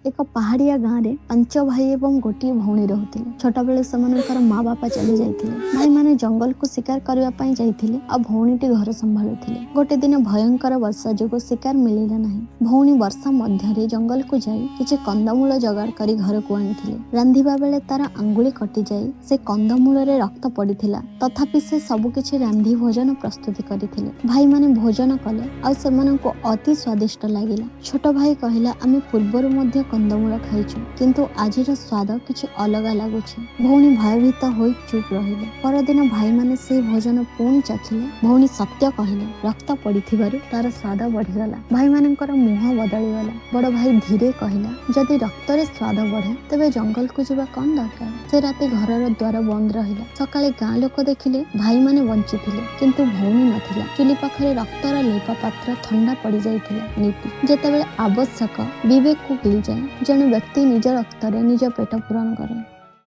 ଏକ ପାହାଡ଼ିଆ ଗାଁରେ ପାଞ୍ଚ ଭାଇ ଏବଂ ଗୋଟିଏ ଭଉଣୀ ରହୁଥିଲେ। ଛୋଟବେଳେ ସେମାନଙ୍କର ମା ବାପା ଚାଲି ଯାଇଥିଲେ। ଭାଇମାନେ ଜଙ୍ଗଲକୁ ଶିକାର କରିବା ପାଇଁ ଯାଇଥିଲେ ଆଉ ଭଉଣୀଟି ଘର ସମ୍ଭାଳୁଥିଲେ। ଗୋଟେ ଦିନ ଭୟଙ୍କର ବର୍ଷା ଯୋଗୁଁ ଶିକାର ମିଳିଲା ନାହିଁ। ଭଉଣୀ ବର୍ଷା ମଧ୍ୟରେ ଜଙ୍ଗଲକୁ ଯାଇ କିଛି କନ୍ଦମୂଳ ଯୋଗାଡ଼ କରି ଘରକୁ ଆଣିଥିଲେ। ରାନ୍ଧିବା ବେଳେ ତାର ଆଙ୍ଗୁଳି କଟିଯାଇ ସେ କନ୍ଦମୂଳରେ ରକ୍ତ ପଡ଼ିଥିଲା। ତଥାପି ସେ ସବୁକିଛି ରାନ୍ଧି ଭୋଜନ ପ୍ରସ୍ତୁତି କରିଥିଲେ। ଭାଇମାନେ ଭୋଜନ କଲେ ଆଉ ସେମାନଙ୍କୁ ଅତି ସ୍ୱାଦିଷ୍ଟ ଲାଗିଲା। ଛୋଟ ଭାଇ କହିଲା, ଆମେ ପୂର୍ବରୁ ମଧ୍ୟ କନ୍ଦମୂଳ ଖାଇଛୁ, କିନ୍ତୁ ଆଜିର ସ୍ୱାଦ କିଛି ଅଲଗା ଲାଗୁଛି। ଭଉଣୀ ଭୟଭୀତ ହୋଇ ଚୁପ୍ ରହିଲେ। ପରଦିନ ଭାଇମାନେ ସେହି ଭୋଜନ ପୁଣି ଚାଖିଲେ। ଭଉଣୀ ସତ୍ୟ କହିଲେ, ରକ୍ତ ପଡ଼ିଥିବାରୁ ତାର ସ୍ୱାଦ ବଢ଼ିଗଲା। ଭାଇମାନଙ୍କର ମୁହଁ ବଦଳିଗଲା। ବଡ଼ ଭାଇ ଧୀରେ କହିଲା, ଯଦି ରକ୍ତରେ ସ୍ୱାଦ ବଢ଼େ ତେବେ ଜଙ୍ଗଲକୁ ଯିବା କଣ ଦରକାର? ସେ ରାତି ଘରର ଦ୍ୱାର ବନ୍ଦ ରହିଲା। ସକାଳେ ଗାଁ ଲୋକ ଦେଖିଲେ ଭାଇମାନେ ବଞ୍ଚିଥିଲେ, କିନ୍ତୁ ଭଉଣୀ ନଥିଲା। ଚୁଲି ପାଖରେ ରକ୍ତର ଲେପା ପାତ୍ର ଥଣ୍ଡା ପଡ଼ିଯାଇଥିଲା। ନୀତି: ଯେତେବେଳେ ଆବଶ୍ୟକ ବିବେକକୁ ଗିଳିଯାଏ, ଜଣେ ବ୍ୟକ୍ତି ନିଜ ରକ୍ତରେ ନିଜ ପେଟ ପୂରଣ କରେ।